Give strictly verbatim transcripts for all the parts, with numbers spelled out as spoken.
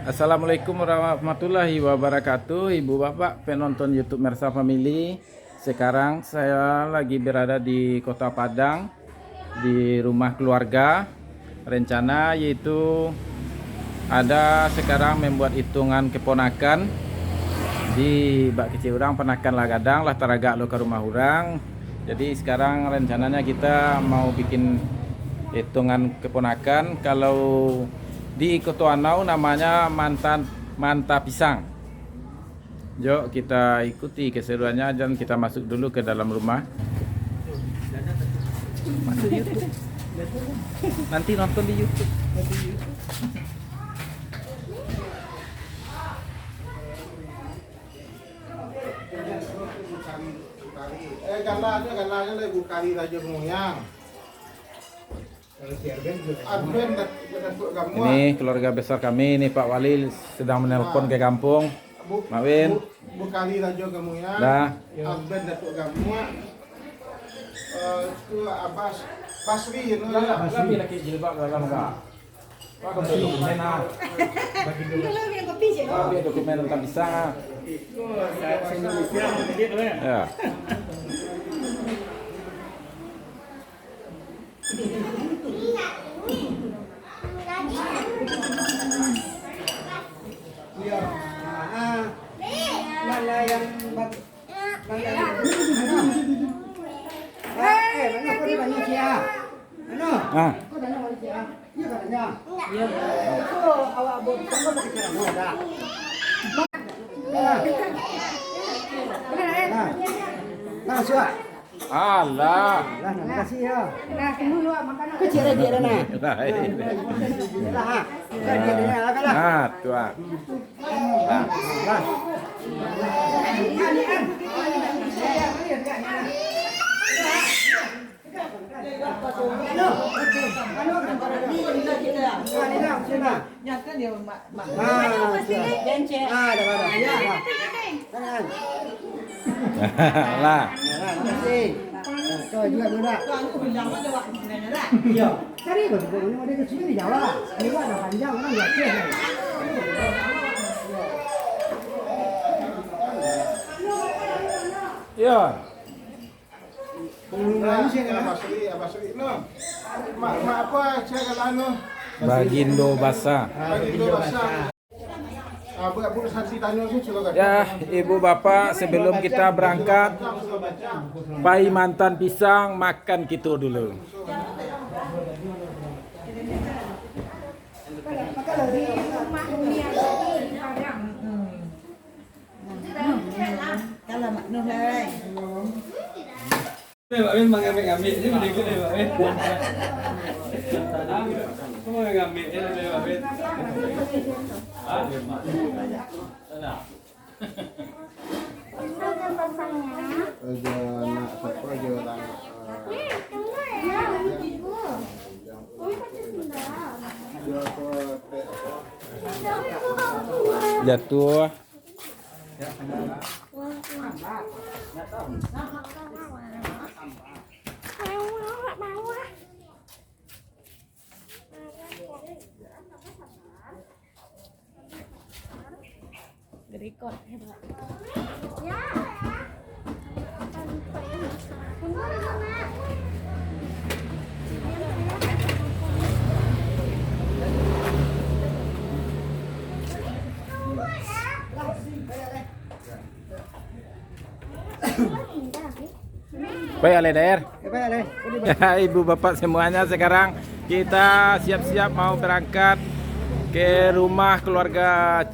Assalamualaikum warahmatullahi wabarakatuh. Ibu bapak penonton YouTube Mersa Family. Sekarang saya lagi berada di Kota Padang, di rumah keluarga. Rencana yaitu ada sekarang membuat hitungan keponakan di bak kecil urang, panakan lah gadang, lah taragak lo ka rumah urang. Jadi sekarang rencananya kita mau bikin hitungan keponakan. Kalau di Koto Anau namanya mantan manta pisang. Jok, kita ikuti keseruannya dan kita masuk dulu ke dalam rumah. Masuk YouTube. Nanti nonton di YouTube. Eh, galaknyo, galaknyo lah, Bukari Rajo Moyang. Ini keluarga besar kami, ini Pak Wali sedang menelpon ke kampung. Mak Win. Bukari Rajo Gamuya. Dah. Alben Datuk Gamuya. Eh, tu Abbas Basri, no, ya. Lah, lah, lah, laki jilbab dalam ka. Wah, kau dokumen, ah. Ambil dokumen tentang pisang, ah. Ya. Iyo. Ah, ah. Lah, lah, yang bat-, lah, lah, yang, eh, mano kau ni banyak sia? Mano? Ah. Kau tanya banyak sia? Iyo, katanya. Iyo. Itu awak buat, kamu pakai cara mau dah. Nah. Nah. Nah, sudah. Alah. Lah, makasih ya. Nah, tunggu dulu, makan. Kecil lagi ada, nah. Lah, eh. Lah, ha. Kan dia dengar lah, kan, lah. Ah, tu ah. Lah. Lah. Anu, anu, anu, anu, anu, anu, anu, anu, anu, Nah, sudah. Ah, dah, dah, dah. Dah. Kanan. Lah. Nah, makasih. Nah, kau juga dulu, nak. Iyo. Cari baru, baru ada ke sini di Jawa. Ini ada panjang, orang di Aceh. Iyo. Nah, Abah Sri, Abah Sri, no. Mak, mak apa, cakap lah, no. Bagindo Basa. Bagindo Basa. Ah, bu, bu, saksi tanya tu, silakan. Ya, ibu bapak, sebelum kita berangkat, pai mantan pisang, makan kito dulu. Di rumah Umi Aji di Padang. Kalau Mak Noh lai. Weh, Mak Win mangambik-ngambik je, boleh gule, Mak Win. Mangambik je, Mak Win. Aja nak siapa aja orang. Jatuh. Record, hebat. Baik, Aleh Daer. Ibu bapak semuanya, sekarang kita siap-siap mau berangkat ke rumah keluarga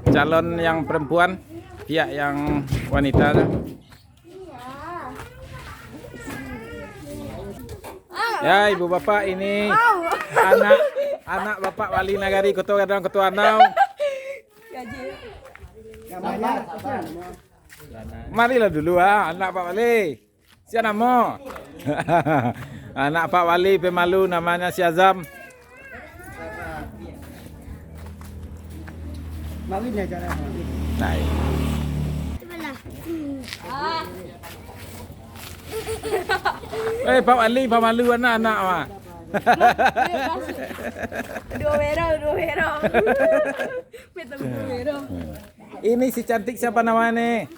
calon yang perempuan, pihak yang wanita tu. Ya, ibu bapak, ini anak, anak Bapak Wali Nagari Koto Gadang, Koto Anau. Marilah dulu, ah, anak Pak Wali. Sia namo? Anak Pak Wali pemalu, namanya si Azam. Nah, iya. Eh, Pak Wali pemalu anak-anak mah. Duo merah, duo merah. Metode duo merah. Ini si cantik siapa namanya nih?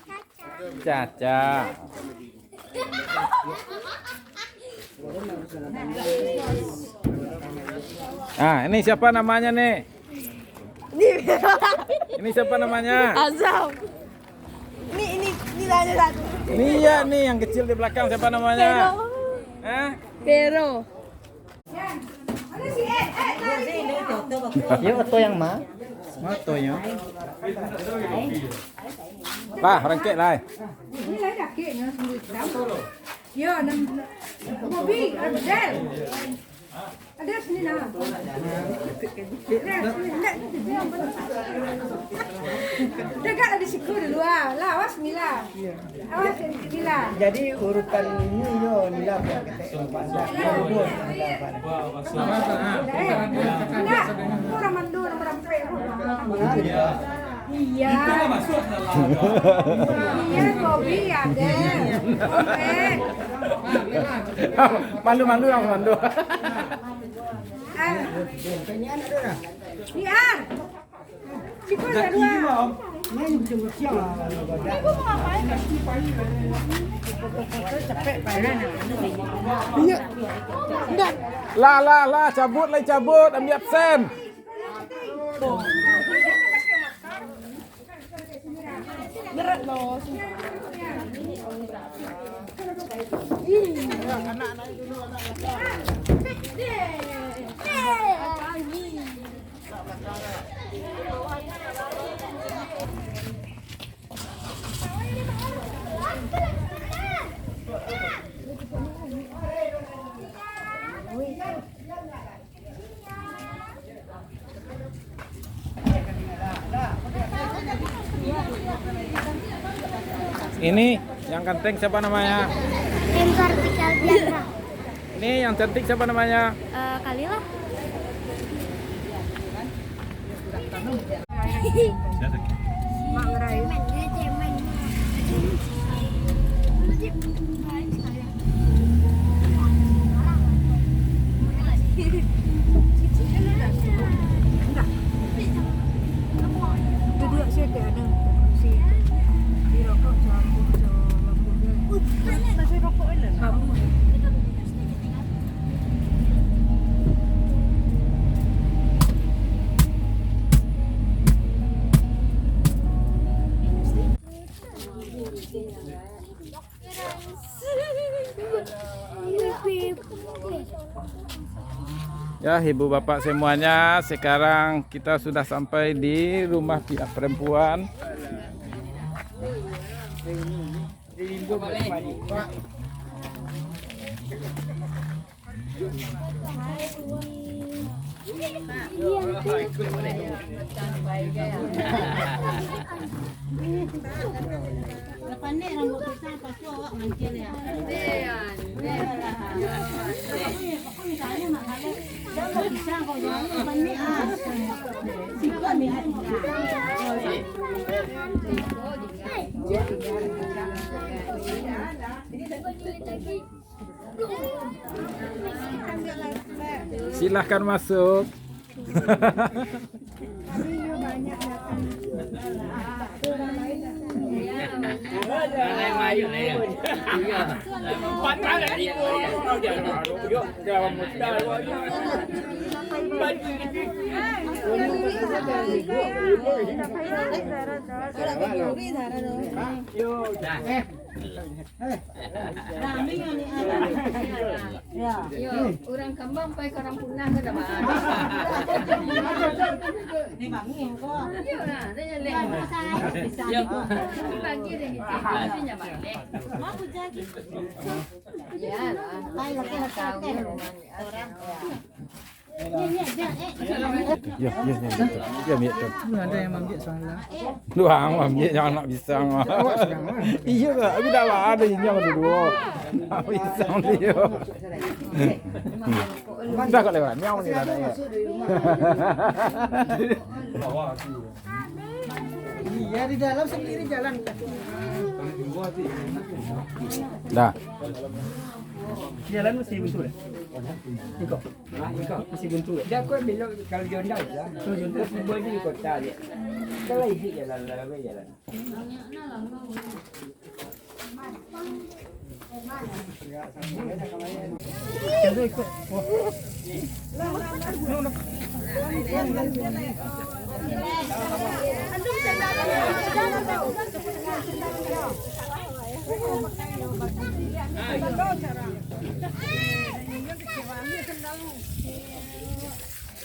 Caca. Ah, ini siapa namanya nih? Ini. Ini siapa namanya? Azam. Ini, ini, ini aja satu. Ini ya nih, yang kecil di belakang, siapa namanya? Vero. Hah? Vero. Yo, oto yang ma? Oto yo. Lah, rangkek lah. Yo, Bobi, Abdel. Ada sini lah. Ada sini, ndak, ndak, ndak. Dagaklah di siku dulu ah. Lah, awas Mila. Awas Mila. Jadi urutan ini yo Mila buat ketek. Ndak, ndak. Orang mandor, orang pek. Iya. Iya, Bobi ada. Oke. Malu-malu lah, malu. Ah. Nian. Siapa ada dua? Ibu mau ngapain? Iya. Enggak. Lah, lah, lah, cabut, lah, cabut, ambil absen. Ini yang ganteng siapa namanya? Tim Kartika Diandra. Ini yang cantik siapa namanya? Eh, Kalila. Duduk situ ada kursi. Di rokok campur, campur. Masih rokok ada? Kamu. Ya, ibu bapak semuanya, sekarang kita sudah sampai di rumah pihak perempuan. Silahkan masuk. Yo, urang kambang pai ka urang punah ka dah, Bang. Ni Bang, ni engkau. Yo, lah, dah jalan. Yo, bagi dia gitu. Dia nya balik. Ya lah. Pai, oke, oke, oke. Orang. Ya, ya, ya, ya. Ya, ya, ya, ya. Ya, ambil tu. Ada yang ambil salah. Lu ang ambil yang anak pisang. Awak sedang, ah. Iya, tak? Aku dah lah ada ini yang dua. Anak pisang dia. Dah kau lewat. Ni awak ni dah ada, ya. Iya, di dalam sendiri jalan. Dah. Jalan masih buntu, eh? Iko. Ha, iko. Masih buntu, eh? Dah, kau belok kalau Jonda aja. Kalau Jonda. Masih buntu di kota aja. Kalau izin jalan, jalan, jalan.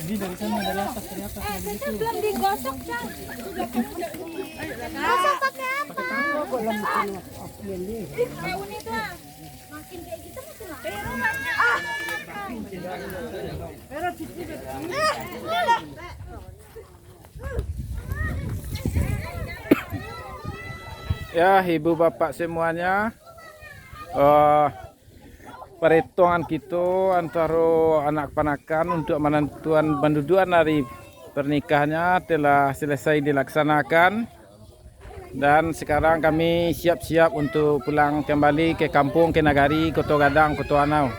Ini dari sana ada lapak, dari atas. Eh, itu belum digosok, Cang. Gosok pakai apa? Ih, daun itu, ah. Makin kayak gitu makin lama. Ah. Ya, ibu bapak semuanya, eh, paretongan kito antaro anak panakan untuk manantuan pandudukan ari parnikahannyo telah selesai dilaksanakan, dan sekarang kami siap-siap untuk pulang kembali ke kampung, ke nagari, Koto Gadang, Koto Anau.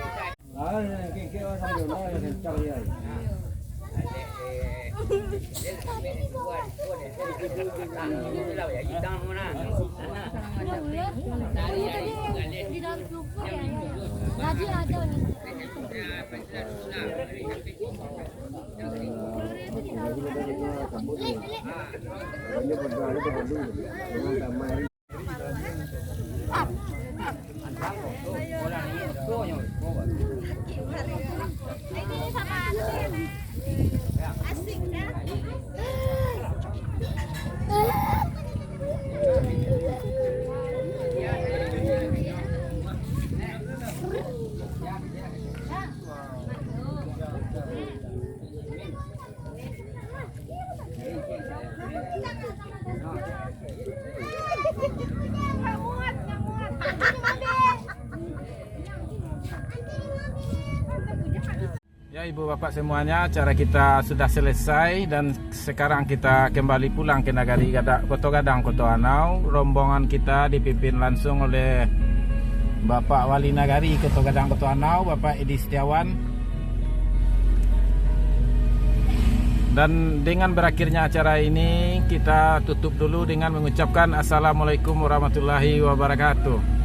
Ya, ibu bapak semuanya, acara kita sudah selesai dan sekarang kita kembali pulang ke nagari Gada-, Koto Gadang, Koto Anau. Rombongan kita dipimpin langsung oleh Bapak Wali Nagari Koto Gadang, Koto Anau, Bapak Edi Setiawan. Dan dengan berakhirnya acara ini, kita tutup dulu dengan mengucapkan Assalamualaikum warahmatullahi wabarakatuh.